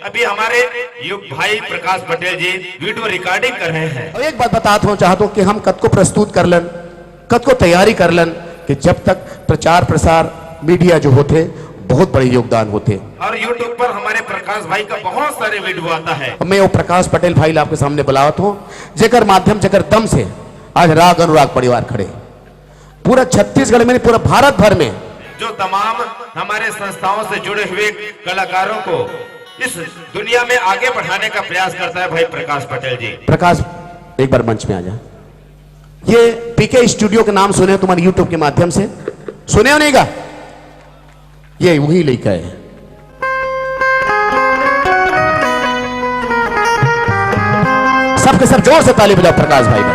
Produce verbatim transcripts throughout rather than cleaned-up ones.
अभी हमारे यु-, भाई प्रकाश पटेल जी वीडियो रिकॉर्डिंग कर रहे हैं। अब एक बात बतात हूँ, चाहत हूँ कि हम कतको प्रस्तुत कर लन, कतको तैयारी कर लन, कि जब तक प्रचार प्रसार मीडिया जो होथे, बहुत बड़े योगदान होथे। और YouTube पर हमारे प्रकाश भाई का बहुत सारे वीडियो आता है। मैं वो प्रकाश पटेल भाई ला आपके सामने बुलावत हूँ, जेकर माध्यम, जेकर दम से आज राग अनुराग परिवार खड़े। पूरा छत्तीसगढ़ में नहीं, पूरा भारत भर में जो तमाम हमारे संस्थाओं से जुड़े हुए कलाकारों को इस दुनिया में आगे बढ़ाने का प्रयास करता है भाई प्रकाश पटेल जी। प्रकाश, एक बार मंच में आ जा। ये पीके स्टूडियो के नाम सुने हो तुम्हारे YouTube के माध्यम से? सुने हो नहीं का? ये वही लइका है। सबके सब जोर से ताली बजाओ प्रकाश भाई का।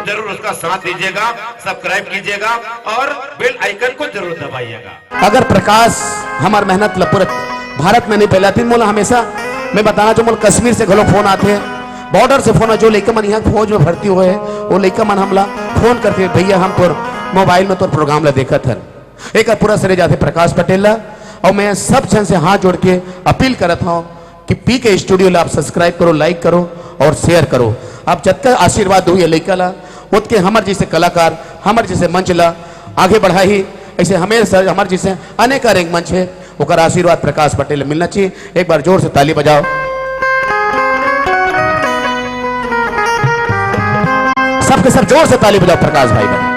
तो जरूर उसका साथ दीजिएगा, सब्सक्राइब कीजिएगा और बेल आइकन को जरूर दबाइएगा। अगर प्रकाश हमार मेहनत ला पूरे भारत में नहीं फैलातिन, मोला हमेशा मैं बताना चाहूँ, मोला कश्मीर से घलो फोन आथे, बॉर्डर से फोन आथे, जो लइका मन यहाँ फौज में भर्ती होए हे, वो लइका मन हमला फोन करथे, "भैया, हम तोर मोबाइल में तोर प्रोग्राम ला देखत हन।" एक पूरा श्रेय जाथे प्रकाश पटेल ला। और मैं सब जन से हाथ जोड़ के अपील करत हूँ कि पीके स्टूडियो ला आप सब्सक्राइब करो, लाइक करो और शेयर करो। आप जतका आशीर्वाद दो ये लइका ला, ओतके हमर जैसे कलाकार, हमर जैसे मंच ला आगे बढ़ाही। ऐसे हमें स-, हमर जैसे अनेक, अनेक मंच है, ओकर आशीर्वाद प्रकाश पटेल मिलना चाहिए। एक बार जोर से ताली बजाओ, सबके सब जोर से ताली बजाओ प्रकाश भाई का।